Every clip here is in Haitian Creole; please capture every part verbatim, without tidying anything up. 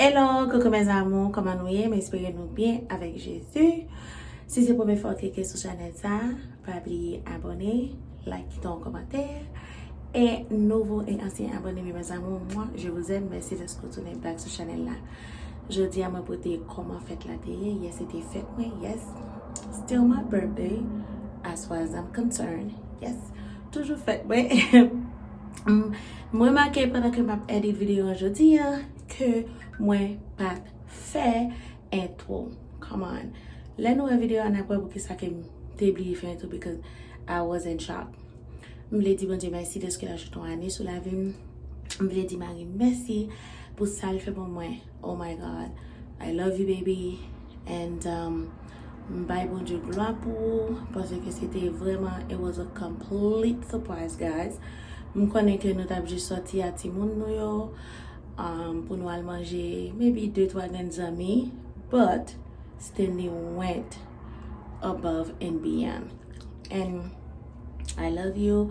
Hello, coucou mes amours, kòman nou ye? M espere nou byen avèk Jezi. Si se premye fwa w klike sou chanèl sa, pa bliye abòne, like, kite yon kòmantè. E nouvo e ansyen abòne, mes amours, moi, je vous aime, mèsi dèske w tounen back sou chanèl la. Jodi a, mwen pote kòman fèt la te ye. Yes, se te fèt mwen, yes. Still my birthday, as far as I'm concerned, yes. Toujou fèt mwen. M remake pandan ke m ap edit videyo an jodi a, ke mwen pa t fè entwo. Come on. Lè nou wè videyo a, n ap wè poukisa ke m te bliye fè entwo, because I was in shock. M vle di Bondye mèsi dèske l ajoute yon ane sou lavi m. M vle di Mari mèsi pou sa l fè pou mwen. Oh my God. I love you, baby. And um, m bay Bondye glwa pou ou, paske se te vrèman, it was a complete surprise, guys. M konnen ke nou t ap jis sòti a timoun nou yo, um, pou nou al manje, maybe de twa grenn zanmi, but Stanley went above and beyond. And I love you.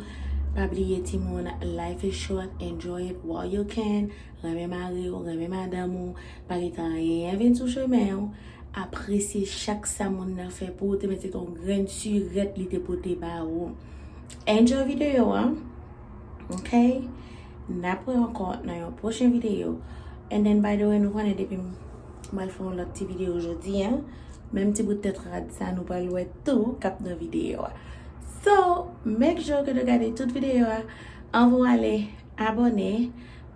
Pa bliye timoun, life is short, enjoy it while you can. Renmen mari w, renmen madanm ou, pa kite anyen vin sou chemen w. Apresye chak sa moun nan fè pou ou, te mete yon grenn sirèt li te pote ba ou. Enjoy videyo a, ok? N ap wè ankò nan yon pwochen videyo. And then, by the way, nou konnen depi m, m al fè yon lòt ti videyo jodi a, menm ti bout tèt rad sa, nou pral wè tou k ap nan videyo a. So, make sure ke nou gade tout videyo a. Anvan w ale, abòne,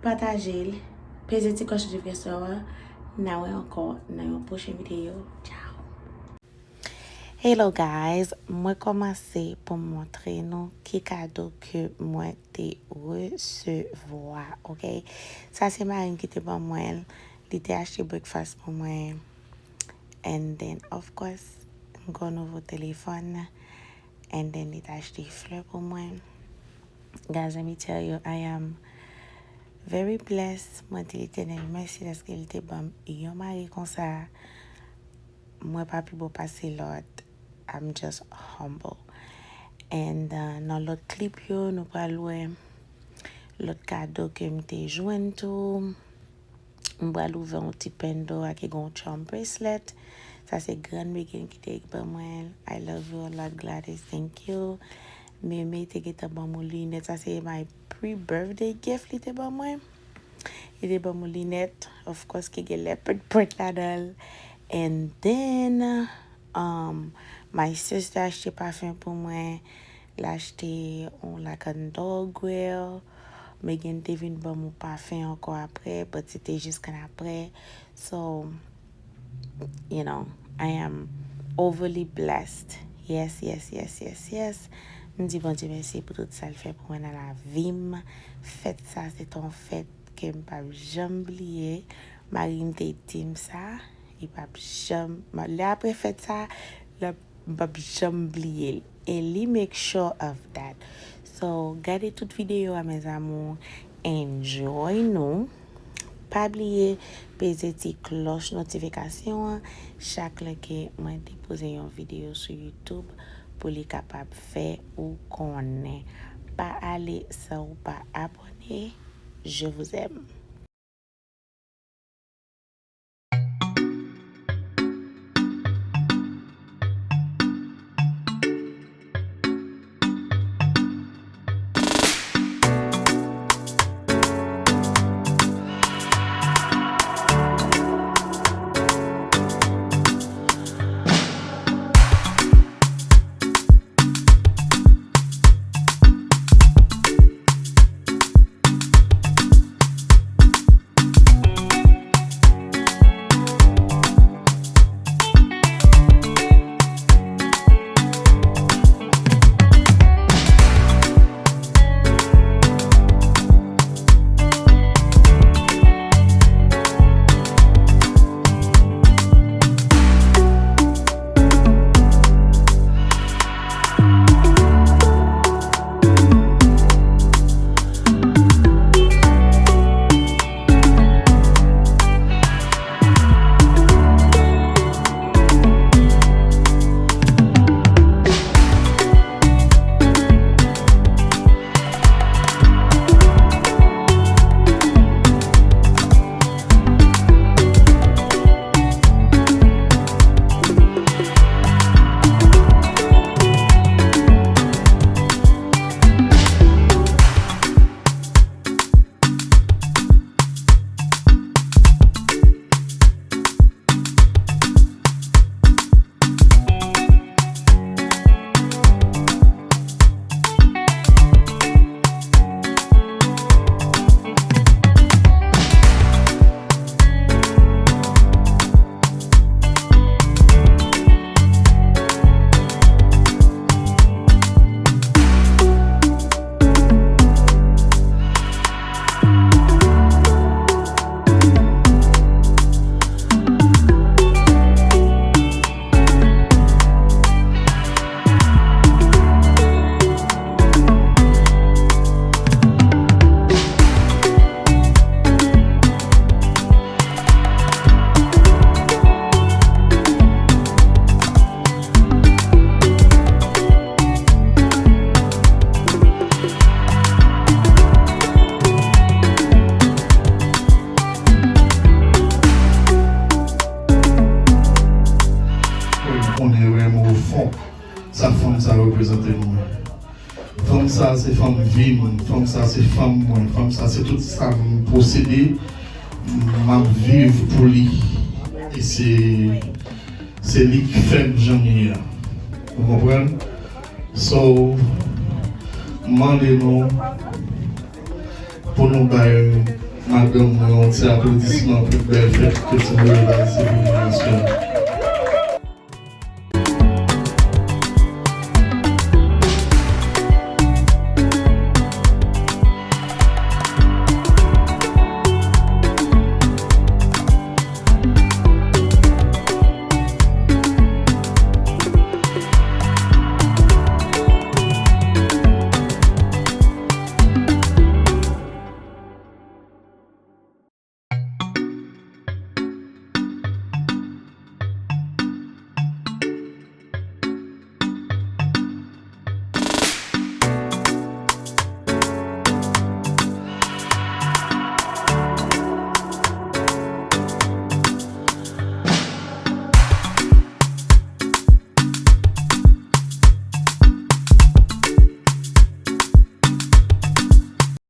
pataje l, peze ti klòch notifikasyon an. N a wè ankò nan yon pwochen videyo. Ciao! Hello guys, mwen kòmanse pou m montre nou ki kado ke mwen te resevwa, ok? Sa se mari m ki te ban mwen l. Li te achte breakfast pou mwen. And then, of course, m gen yon nouvo telefòn. And then, li te achte flè pou mwen. Guys, let me tell you, I am very blessed. Mwen di Letènèl mèsi dèske li te ban m yon mari konsa. Mwen pa pi bon pase lòt. I'm just humble. And uh, nan lòt clip yo, nou pral wè lòt kado ke m te jwenn tou. M pral ouvè yon ti pendant ki gen yon charm bracelet. Sa se grann Megan ki te ban mwen. I love you a lot, Gladys. Thank you. Meme te gentan ban m yon linèt. Sa se my pre-birthday gift li te ban mwen. Li te ban m yon linèt, of course, ki gen leopard print ladan l. And then, um, my sister achte pafen pou mwen. L achte yon Like a Dog Grill. Megan te vin ban m yon pafen ankò apre, but se te jis kanapre. So, you know, I am overly blessed. Yes, yes, yes, yes, yes. M di Bondye mèsi pou tout sa l fè pou mwen nan lavi m. Fèt sa, se te yon fèt ke m p ap janm bliye. Mari m te di m sa, li p ap janm, lè apre fèt sa, l ap, m p ap janm bliye l. And he make sure of that. So, gade tout videyo a, mes amours. Enjoy nou. Pa bliye peze ti klòch notifikasyon an chak lè ke mwen depoze yon videyo sou YouTube pou li kapab fè ou konnen. Pa ale san ou pa abòne. Je vous aime. prezante nou. Fanm sa se fanm vi m, fanm sa se fanm mwen, fanm sa se tout sa m posede, m ap viv pou li. E se, se li k fè m jan m ye a. Ou konprann? So, m mande nou pou nou bay madanm mwen yon ti aplodisman pou bèl fèt ke ti nou yo bay se pou nou aswè.